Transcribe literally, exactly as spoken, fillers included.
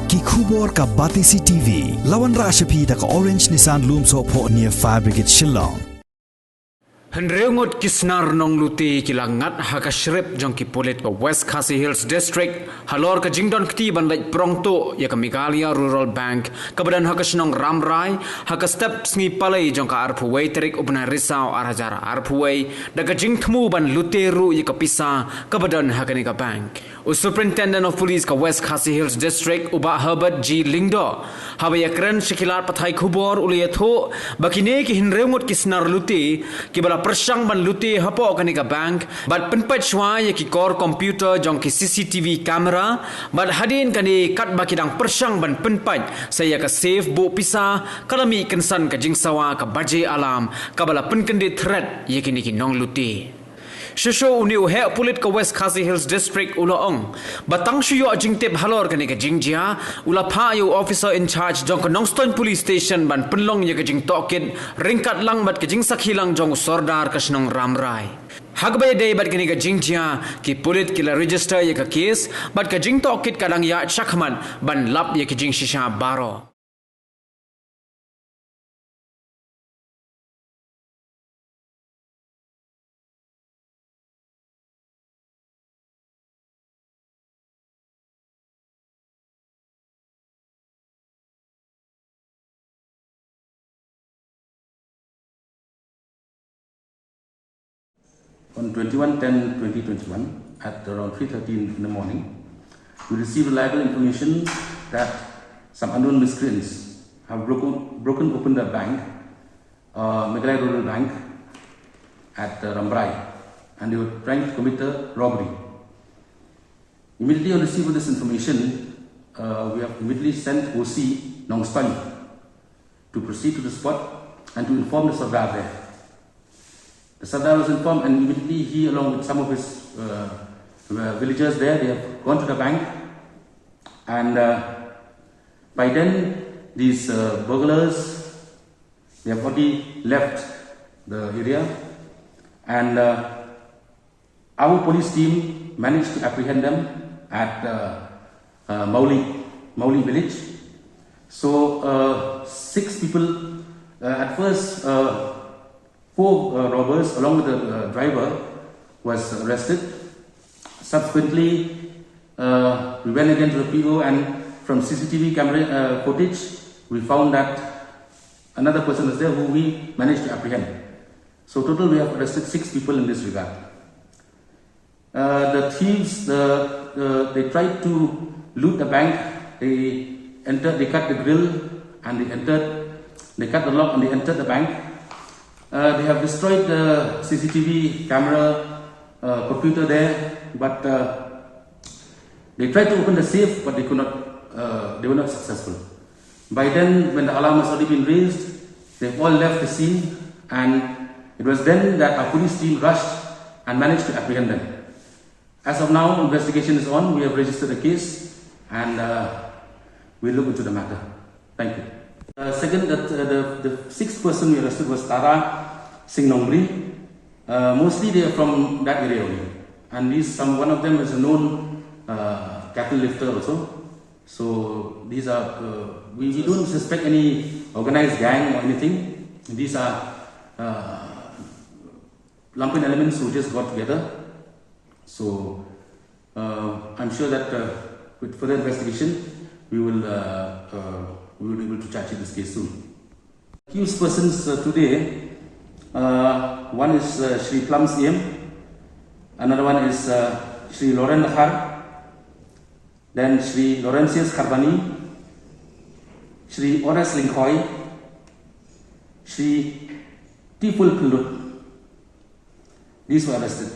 Ki khubor ka Batesi T V. La wanrah sha phi da ka Orange Nissan Lumsohphoh near Fire Brigade Shillong. Hynriew ngut ki snar nonglute ki la ngat ha ka shrip jong ki pulit ka West Khasi Hills District halor ka jingdon kti ban leit prong tuh ïa ka Meghalaya Rural Bank kaba don ha ka shnong Rambrai ha ka step sngi Palei jong ka arphew wei tarik u bnai Risaw ar hajar arphew wei da ka jingthmu ban lute ruh ïa ka pisa kaba don ha kane ka bank. U Superintendent of Police ka West Khasi Hills District u Bah Herbert G Lyngdoh, haba ïakren sha ki lad pathai khubor u la ïathuh ba kine ki hynriew ngut ki snar lute kiba la pyrshang ban lute hapoh kane ka bank bad pynpait shuwa ïa ki kor computer jong ki C C T V camera bad hadien kane katba ki dang pyrshang ban pynpait sa ïa ka safe buh pisa ka la mih kynsan ka jingsawa ka baje alarm kaba la pynkyndit thret ïa kine ki nonglute. Shuh shuh une u heh pulit ka West Khasi Hills District u la ong ba tang shu ïoh jingtip halor kane ka jingjia u la phah ïa u officer in charge jong ka Nongstoiñ Police Station ban pynlong ïa ka jingtohkit ryngkat lang bad ka jingsakhi lang jong u sordar ka shnong Rambrai. Ha kaba ïadei bad kane ka jingjia ki pulit ki la register ïa ka case bad ka jingtohkit ka dang ïaid shakhmat ban lap ïa ka jingshisha baroh. On twenty-one ten twenty twenty-one, at around three thirty in the morning, we received reliable information that some unknown miscreants have broken, broken open the bank, uh, Meghalaya Rural Bank at, uh, Rambrai, and they were trying to commit a robbery. Immediately on receipt of this information, uh, we have immediately sent O C Nongstoiñ to proceed to the spot and to inform the Sardar there. The Sardar was informed, and immediately he, along with some of his, uh, uh, villagers there, they have gone to the bank, and, uh, by then these, uh, burglars, they have already left the area, and, uh, our police team managed to apprehend them at, uh, uh, Mawlih, Mawlih village. So, uh, six people, uh, at first, uh, four, uh, robbers along with the, uh, driver was arrested. Subsequently, uh, we went again to the P O, and from C C T V camera, uh, footage, we found that another person was there who we managed to apprehend. So total, we have arrested six people in this regard. Uh, the thieves, the, the, they tried to loot the bank. They entered, they cut the grill, and they entered. They cut the lock and they entered the bank. Uh, they have destroyed the C C T V camera, uh, computer there, but, uh, they tried to open the safe, but they could not. Uh, they were not successful. By then, when the alarm has already been raised, they've all left the scene, and it was then that our police team rushed and managed to apprehend them. As of now, investigation is on. We have registered the case, and, uh, we look into the matter. Thank you. Uh, second, that, uh, the, the sixth person we arrested was Tara Singh Nongbri. Uh, mostly they are from that area only, and these some one of them is a known, uh, cattle lifter also. So these are, uh, we, we don't suspect any organized gang or anything. These are, uh, lumpen elements who just got together. So, uh, I'm sure that, uh, with further investigation, we will, uh, uh, we will be able to charge this case soon. Accused persons, uh, today, uh, one is, uh, Shri Plums Iam, another one is, uh, Shri Loren Lakhar, then Shri Laurentius Kharbani, Shri Oras Lyngkhoi, Shri Tiful Khynlut. These were arrested.